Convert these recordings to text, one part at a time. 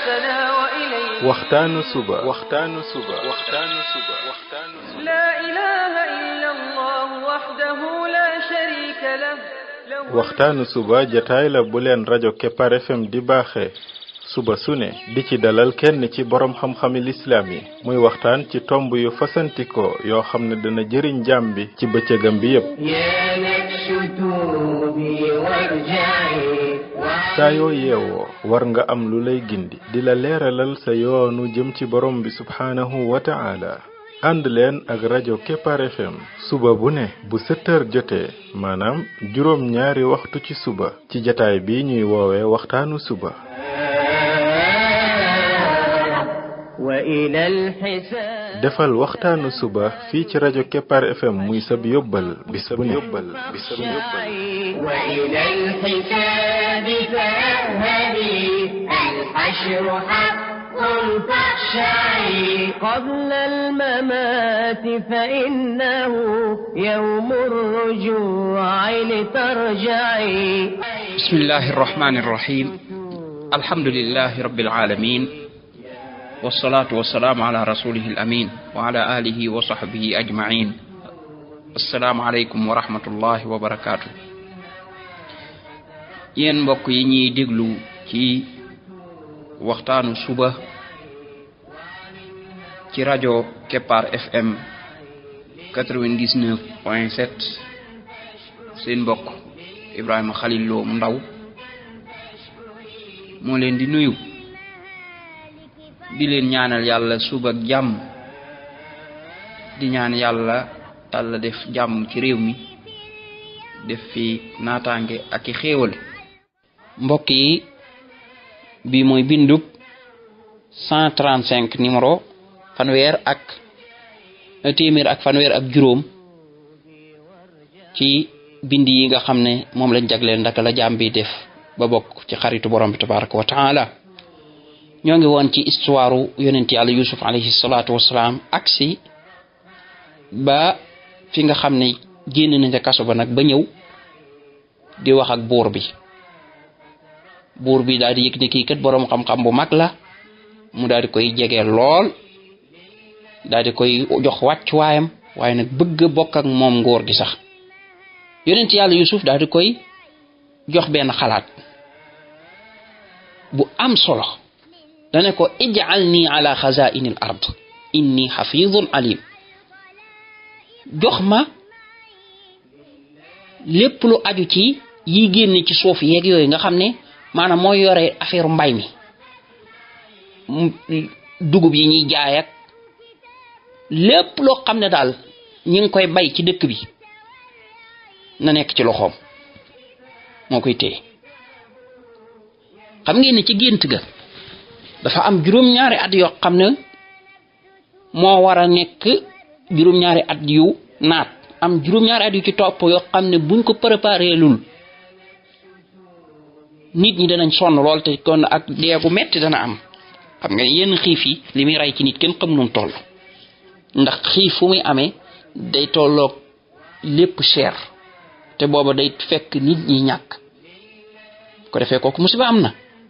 حياتنا وإليه waxtaanu suba لا إله إلا الله وحده لا شريك له waxtaanu suba jataay la bu leen rajo Kepar FM di baaxee suba su ne di ci dalal kenn ci borom xam-xami lislaam yi muy waxtaan ci tomb yu fasantikoo yoo xam ne dana jëriñ jaam bi ci bëccëgam bi yépp saa yoo yeewoo war nga am lu lay gindi di la leeralal sa yoonu jëm ci borom bi subhaanahu wa ta'ala ànd leen ak rajo Kepar FM suba bu ne bu 7 heures jotee maanaam juróom ñaari waxtu ci suba ci jataay bi ñuy woowee waxtaanu suba defal waxtaanu suba fii ci rajo Kepar FM muy sab yóbbal bis bu ne وإلى الحساب فاذهبي الحشر حق فاخشعي قبل الممات فإنه يوم الرجوع لترجعي بسم الله الرحمن الرحيم الحمد لله رب العالمين والصلاة والسلام على رسوله الأمين وعلى آله وصحبه أجمعين السلام عليكم ورحمة الله وبركاته yéen mbokk yi ñuy déglu ci waxtaanu suba ci rajo Kepar FM 99.7 seen mbokk Ibrahima Khalil Lo mu ndaw moo leen di nuyu di leen ñaanal yàlla suba ak jàmm di ñaan yàlla Yàlla def jàmm ci réew mi def fi naataange ak i xéewal mbokk yi bi mooy bindub 135 numéro fanweer ak téeméer ak fanweer ak juróom ci bind yi nga xam ne moom lañ jagleel ndaka la jàmm bi def ba bokk ci xaritu borom bi tabaraka wa taala ñoo ngi woon ci histoire yonent yàlla Yusuf alayhi salaatu wasalaam aksi ba fi nga xam ne génn na ca kaso ba nag ba ñëw di wax ak buur bi daal di yëg ne kii kat boroom xam-xam bu mag la mu daal di koy jege lool daal di koy jox wàccuwaayam waaye nag bëgg a bokk ak moom nguur gi sax yonent yàlla Yusuf daal di koy jox benn xalaat bu am solo dane ko ij'alni ala xazaa'inil ard inni xafizun alim jox ma lépp lu aju ci yi génne ci suuf yeeg yooyu nga xam ne maanaam mooy yore affaire mbay mi dugub yi ñuy jaay ak lépp loo xam ne daal ñi ngi koy bay ci dëkk bi na nekk ci loxoom moo koy téye xam ngeen ne ci gént ga dafa am juróom-ñaari at yoo xam ne moo war a nekk juróom-ñaari at yu naat am juróom-ñaari at yu ci topp yoo xam ne buñ ko préparé lul nit ñi danañ sonn lool te kon ak deegu metti dana am xam nga yenn xiif yi li muy rey ci nit kenn xamu nu toll ndax xiif fu muy amee day tolloog lépp cher te booba day fekk nit ñi ñàkk ko defee kooku musiba am na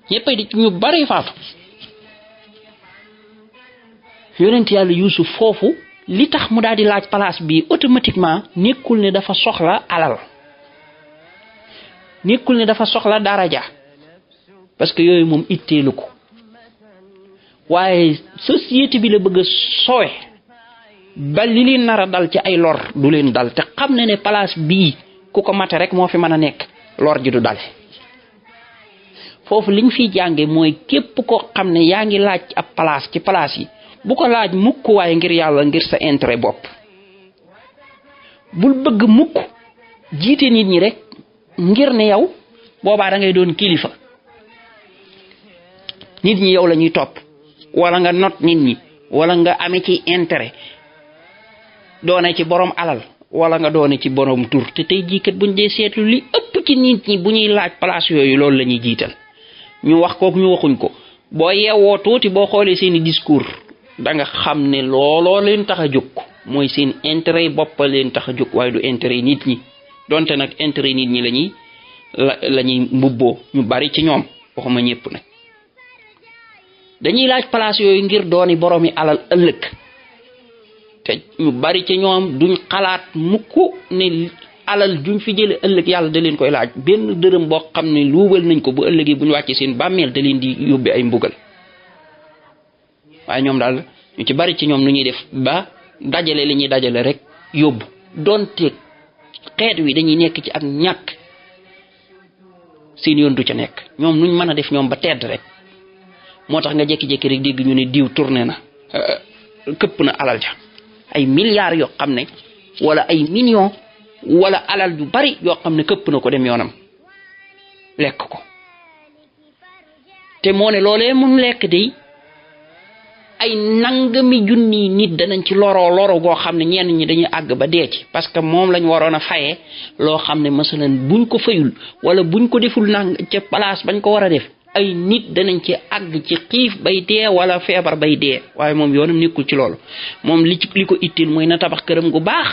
ñëppay di ñu bari faatu yonent yàlla Yuusuf foofu li tax mu daal di laaj place bi automatiquement nekkul ne dafa soxla alal nekkul ne dafa soxla daraja parce que yooyu moom itteelu ko waaye société bi la bëgg a sowe ba li leen nar a dal ci ay lor du leen dal te xam ne place bii ku ko mate rek moo fi mën a nekk lor ji du dal foofu liñ fiy jànge mooy képp koo xam ne yaa ngi laaj ab place ci place yi bu ko laaj mukk waaye ngir yàlla ngir sa intérêt bopp bul bëgg mukk jiite nit ñi rek ngir ne yow boobaa da ngay doon kilifa nit ñi yow la ñuy topp wala nga not nit ñi wala nga amee ci intérêt doone ci borom alal wala nga doone ci borom tur te tey jii kat buñ dee seetlu li ëpp ci nit ñi bu ñuy laaj place yooyu loolu la ñuy jiital ñu wax kook ñu waxuñ ko boo yeewoo tuuti boo xoolee seeni discours da nga xam ne looloo leen tax a jóg mooy seen intérêt bopp leen tax a jóg waaye du intérêt nit ñi donte nag intérêt nit ñi la ñuy mbubboo ñu bari ci ñoom waxuma ñëpp nag dañuy laaj place yooyu ngir dooni boroomi alal ëllëg te ñu bari ci ñoom duñ xalaat mukk ne alal juñ fi jële ëllëg yàlla da leen koy laaj benn dërëm boo xam ne luubal nañ ko bu ëllëgee bu ñu wàccee seen bàmmeel da leen di yóbbe ay mbugal waaye ñoom daal ñu ci bari ci ñoom nu ñuy def ba dajale li ñuy dajale rek yóbbu donte xeet wi dañuy nekk ci ak ñàkk seen yoon du ca nekk ñoom nuñ mën a def ñoom ba tedd rek moo tax nga jékki-jékki rek dégg ñu ne diw tourné na këpp na alal ja ay milliards yoo xam ne wala ay millions wala alal yu bari yoo xam ne këpp na ko dem yoonam lekk ko te moo ne loolee mun lekk de ay nangami junni nit danañ ci loro goo xam ne ñenn ñi dañuy àgg ba dee ci parce que moom lañ waroon a fayee loo xam ne masalan buñ ko fayul wala buñ ko deful nang ca place bañ ko war a def ay nit danañ ci àgg ci xiif bay dee wala feebar bay dee waaye moom yoonam nekkul ci loolu moom li ko itteel mooy na tabax këram gu baax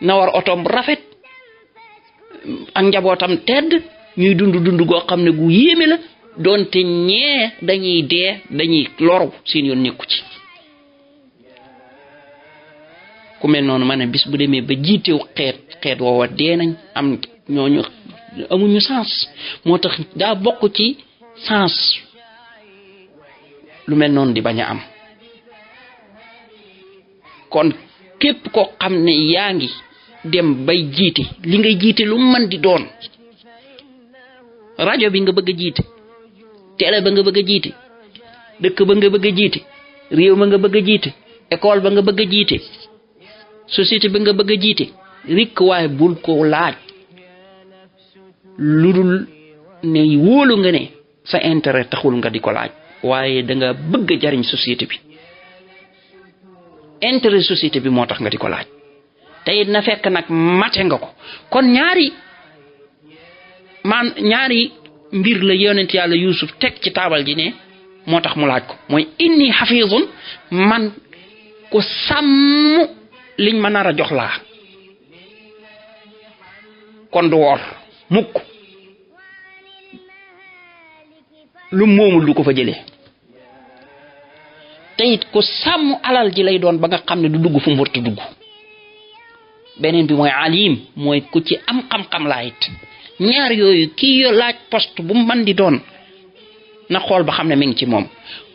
na war otoom bu rafet ak njabootam tedd ñuy dund goo xam ne gu yéeme la doonte ñee dañuy dee dañuy loru seen yoon nekku ci ku mel noonu ma ne bis bu demee ba jiitew xeet woowa dee nañ am ñooñu amuñu sens moo tax daa bokk ci sens lu mel noonu di bañ a am kon képp koo xam ne yaa ngi dem bay jiite li ngay jiite lu mën di doon rajo bi nga bëgg a jiite télé ba nga bëgg a jiite dëkk ba nga bëgg a jiite réew ma nga bëgg a jiite école ba nga bëgg a jiite société ba nga bëgg a jiite rikk waaye bul ko laaj lu dul ne wóolu nga ne sa intérêt taxul nga di ko laaj waaye da nga bëgg a jariñ société bi intérêt société bi moo tax nga di ko laaj te it na fekk nag mate nga ko kon ñaari mbir la yonent yàlla Yuusuf teg ci taabal ji ne moo tax mu laaj ko mooy inni xafiizun man ku sàmm liñ ma nar a jox laa kon du wor mukk lu moomul du ko fa jëlee te it ku sàmm alal ji lay doon ba nga xam ne du dugg fu mu warta dugg beneen bi mooy alim mooy ku ci am xam-xam laa it ñaar yooyu kii yo laaj poste bu mu mën di doon na xool ba xam ne mi ngi ci moom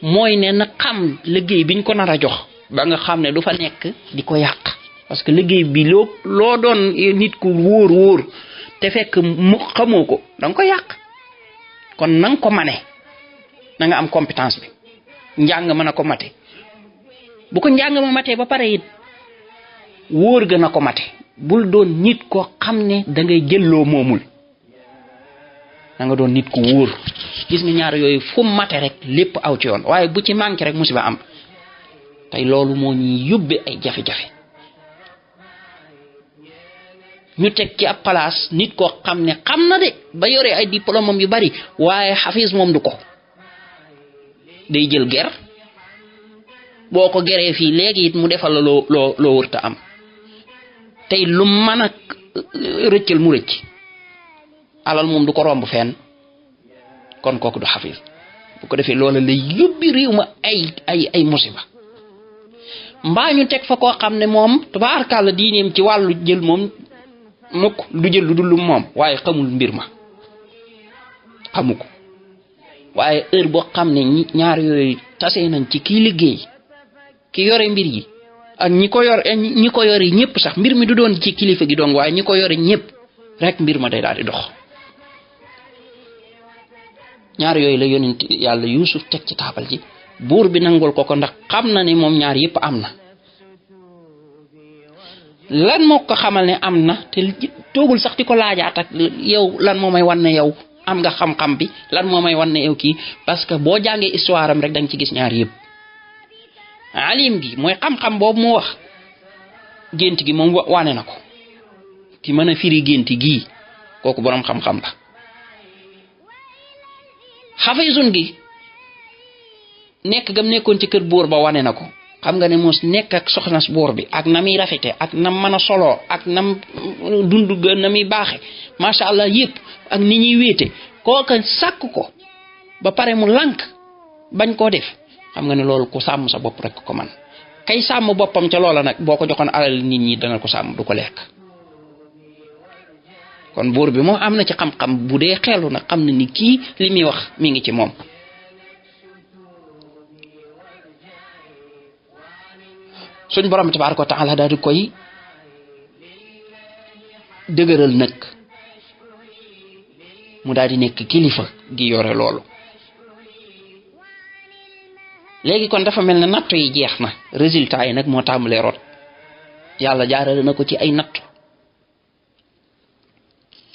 mooy ne na xam liggéey biñ ko nar a jox ba nga xam ne du fa nekk di ko yàq parce que liggéey bi loo doon nit ku wóor te fekk mu xamoo ko danga ko yàq kon na nga ko mane na nga am compétence bi njàng mën a ko mate bu ko njàng ma matee ba pare it wóor ga na ko mate bul doon nit koo xam ne da ngay jëlloo moomul da nga doon nit ku wóor gis nga ñaar yooyu fu mate rek lépp aw ci yoon waaye bu ci manqué rek musiba am tey loolu moo ñuy yóbbe ay jafe-jafe ñu teg ci ab place nit koo xam ne xam na de ba yore ay diplôme yu bari waaye xafiis moom du ko day jël ger boo ko geree fii léegi it mu defal la loo wërta am tey lu mën a rëccal mu rëcc alal moom du ko romb fenn kon kooku du xafiis bu ko defee loola lay yóbbi réew ma ay musiba mbaa ñu teg fa koo xam ne moom tabaarkàlla diineem ci wàllu jël moom mukk du jël lu dul moom waaye xamul mbir ma xamu ko waaye heure boo xam ne ñaar yooyu tase nañ ci kii liggéey ki yore mbir yi ak ñi ko yore ñëpp sax mbir mi du doon ci kilifa gi dong waaye ñi ko yore ñëpp rek mbir ma day daal di dox ñaar yooyu la yonent yàlla Yuusuf teg ci taabal ji buur bi nangul ko ndax xam na ne moom ñaar yëpp am na lan moo ko xamal ne am na te toogul sax di ko laajaat ak yow lan moo may wan ne yow am nga xam-xam bi lan moo may wan ne yow kii parce que boo jàngee histoire am rek da nga ci gis ñaar yëpp alim gi mooy xam-xam boobu mu wax gént gi moom wane na ko ki mën a firi gént gii kooku boroom xam-xam la xafisun gi nekk gam nekkoon ci kër buur ba wane na ko xam nga ne mos nekk ak soxnas buur bi ak na muy rafete ak nam mën a soloo ak nam dund ga na muy baaxe macha allah yëpp ak ni ñuy wéete kooka sàkk ko ba pare mu lànk bañ koo def xam nga ne loolu ku sàmm sa bopp rek ko man kay sàmm boppam ca loola nag boo ko joxoon alal nit ñi dana ko sàmm du ko lekk. kon buur bi moom am na ci xam-xam bu dee xelu nag xam na ni kii li muy wax mi ngi ci moom. suñ borom tabaaraka wa taala daal di koy dëgëral nag mu daal di nekk kilifa gi yore loolu. léegi kon dafa mel ne nattu yi jeex na résultat yi nag moo tàmbalee rot yàlla jaarale na ko ci ay nattu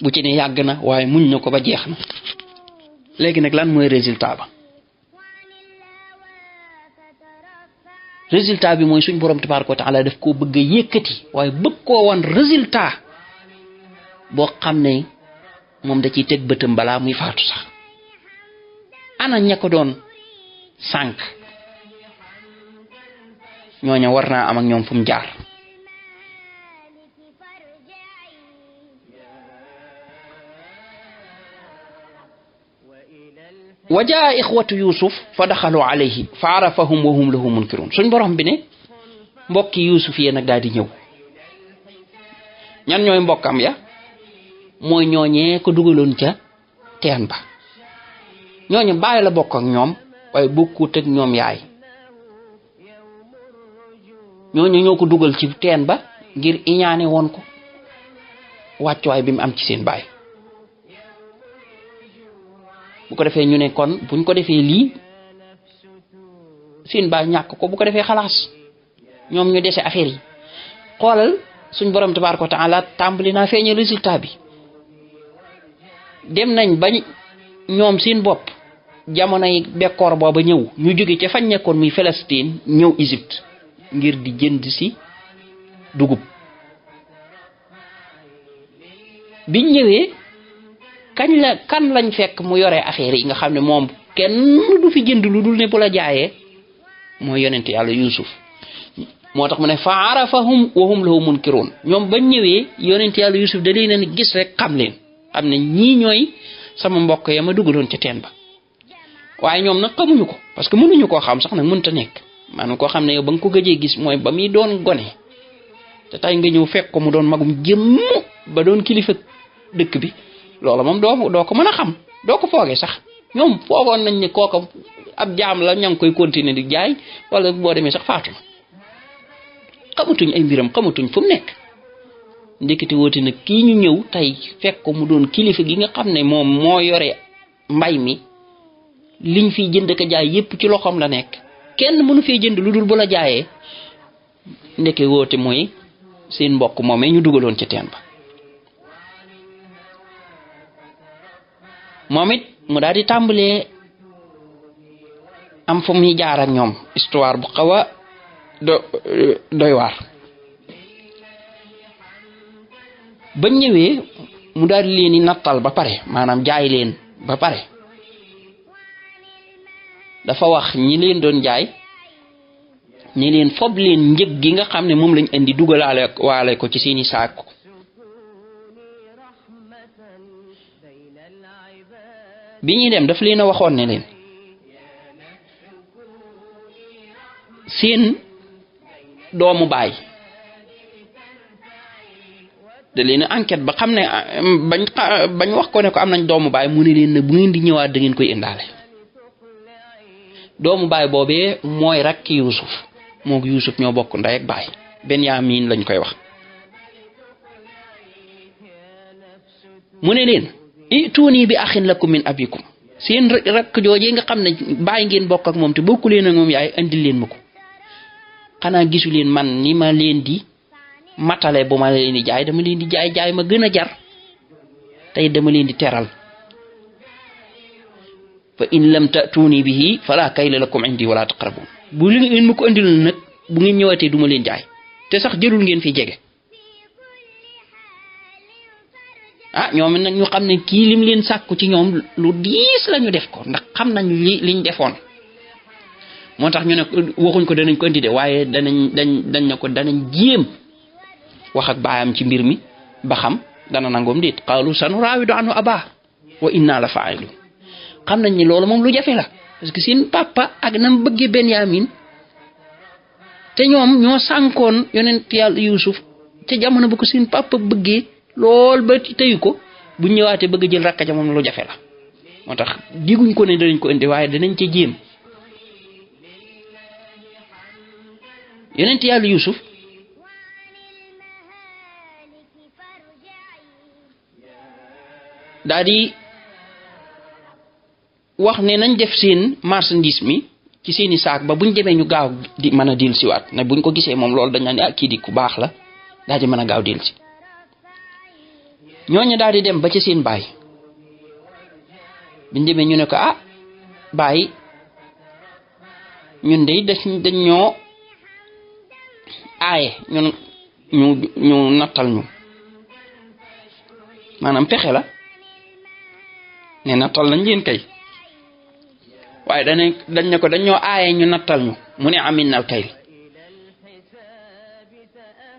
bu ci ne yàgg na waaye muñ na ko ba jeex na. léegi nag lan mooy résultat ba? résultat bi mooy suñ borom tabaaraka wa taala daf koo bëgg a yëkkati waaye bëgg koo wan résultat boo xam ne moom da ciy teg bëtam balaa muy faatu sax. ana ña ko doon sànq ñooña war naa am ak ñoom fu mu jaar. wa jaa ixwatu yusuf fa daxalu alayhi fa arafahum wa hum lahu munkirun. suñ borom bi ne mbokki yusuf yee nag daal di ñëw. ñan ñooy mbokkam ya? mooy ñooñee ko dugaloon ca teen ba. ñooñu bàyyi la bokk ak ñoom waaye bokkut ak ñoom yaay. ñooñu ñoo ko dugal ci teen ba ngir iñaane woon ko wàccuwaay bi mu am ci seen baay. bu ko defee ñu ne kon buñ ko defee lii seen baay ñàkk ko bu ko defee xalaas ñoom ñu dese affaire yi. xoolal suñ borom tabaaraka wa taala tàmbali naa feeñe résultat bi. dem nañ ba ñoom seen bopp jamonoy bekkoor booba ñëw ñu jóge ca fañ nekkoon muy Palestine ñëw Égypte ngir di jënd si dugub. biñ ñëwee kan lañ fekk mu yore affaire yi nga xam ne moom kenn du fi jënd lu dul ne bu la jaayee mooy yonent yàlla Yuusuf. moo tax mu ne fa arafahum wa hum lahu munkirun. ñoom bañ ñëwee yonent yàlla Yuusuf da leen a gis rek xam leen xam ne ñii ñooy sama mbokk ya ma dugaloon ca teen ba. waaye ñoom nag xamuñu ko parce que mënuñu koo xam sax nag mënta nekk. maanaam koo xam ne yow ba nga ko gëjee gis mooy ba muy doon gone te tey nga ñëw fekk ko mu doon magum jëmm ba doon kilifa dëkk bi loola moom doo ko mën a xam doo ko foogee sax. ñoom foogoon nañ ne kooka ab jaam la ña ngi koy continuer di jaay wala boo demee sax faatu na. xamatuñ ay mbiram xamatuñ fu mu nekk. ndekete woote nag kii ñu ñëw tey fekk ko mu doon kilifa gi nga xam ne moom moo yore mbay mi liñ fiy jënd ka jaay yépp ci loxoom la nekk. kenn mënu fee jënd lu dul bu la jaayee. ndeke woote mooy seen mbokk moomee ñu dugaloon ca teen ba. moom it mu daal di tàmbalee am fu muy jaar ak ñoom histoire bu xaw a doy waar. ba ñëwee mu daal di leen di nattal ba pare maanaam jaay leen ba pare. dafa wax ñi leen doon jaay ñi leen fob leen njëg gi nga xam ne moom lañ indi dugalaale waale ko ci seeni saako. bi ñuy dem daf leen a waxoon ne leen seen doomu baay da leen a enquête ba xam ne bañ wax ko ne ko am nañ doomu baay mu ne leen ne bu ngeen di ñëwaat da ngeen koy indaale. doomu baay boobee mooy rakki Yuusuf moog Yuusuf ñoo bokk ndey ak baay Benyamin lañ koy wax. mu ne leen ituuni bi axin lakum min abikum seen rakk joojee nga xam ne baay ngeen bokk ak moom te bokku leen ak moom yaay andil leen ma ko. xanaa gisu leen man ni ma leen di matale bu ma leen di jaay dama leen di jaay ma gën a jar tey dama leen di teral. fa in lam ta'tuuni bihi fala kayla lakum indi wala taqrabun. bu ngeen ma ko andil nag bu ngeen ñëwaatee duma leen jaay te sax jërul ngeen fi jege. ñoom nag ñu xam ne kii lim leen sàkku ci ñoom lu diis lañu def ko ndax xam nañ liñ defoon. moo tax ñu ne waxuñ ko danañ ko indi de waaye dañ ne ko danañ jéem wax ak baayam ci mbir mi ba xam dana nangoom déet. qaalu sanuraawidu anhu abaa wa inna la faa'ilun. xam nañ ni loolu moom lu jafe la parce que seen papa ak nam bëggee Benyamin te ñoom ñoo sànkoon yonent yàlla Yuusuf te jamono bu ko seen papa bëggee lool ba teyu ko bu ñëwaatee bëgg jël rakka ja moom lu jafe la moo tax diguñ ko ne danañ ko indi waaye danañ ca jéem yonent yàlla Yuusuf daa di wax ne nañ def seen marchandise mi ci seeni saak ba buñ demee ñu gaaw di mën a dil siwaat ne buñ ko gisee moom loolu dañ naan ne kii di ku baax la daal di mën a gaaw dil si ñooñu daal di dem ba ci seen baay biñ demee ñu ne ko baay ñun de dañ ñoo aaye ñu nattal ñu maanaam pexe la ne nattal nañ leen kay waaye dañ ne ko dañ ñoo aaye ñu nattal ñu mu ne amin nal kay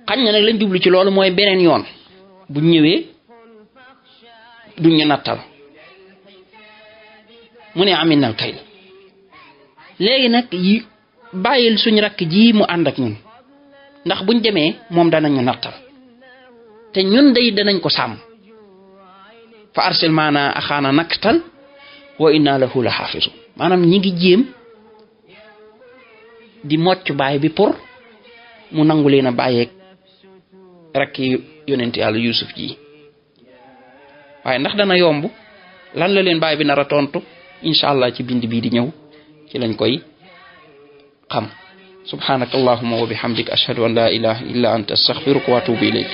xañ na nag lañ jublu ci loolu mooy beneen yoon bu ñëwee duñ ñu nattal mu ne amin nal kay léegi nag bàyyil suñ rakk ji mu ànd ak ñun ndax buñ demee moom danañu nattal te ñun day danañ ko sàmm fa arsil maana axaana naktal wa inna lahu la xaafisu maanaam ñi ngi jéem di mocc baay bi pour mu nangu leen a bàyyeeg rakki yonent yàlla Yuusuf ji waaye ndax dana yomb lan la leen baay bi nar a tontu incha allah ci bind bii di ñëw ci lañ koy xam subhanaka allahumma wa bihamdik ashhadu an la ilaha illa anta astaghfiruka wa atubu ilayk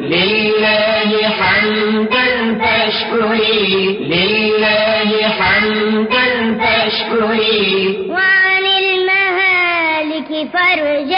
لله حمدا فاشكري لله حمدا فاشكري وعن المهالك فرجعي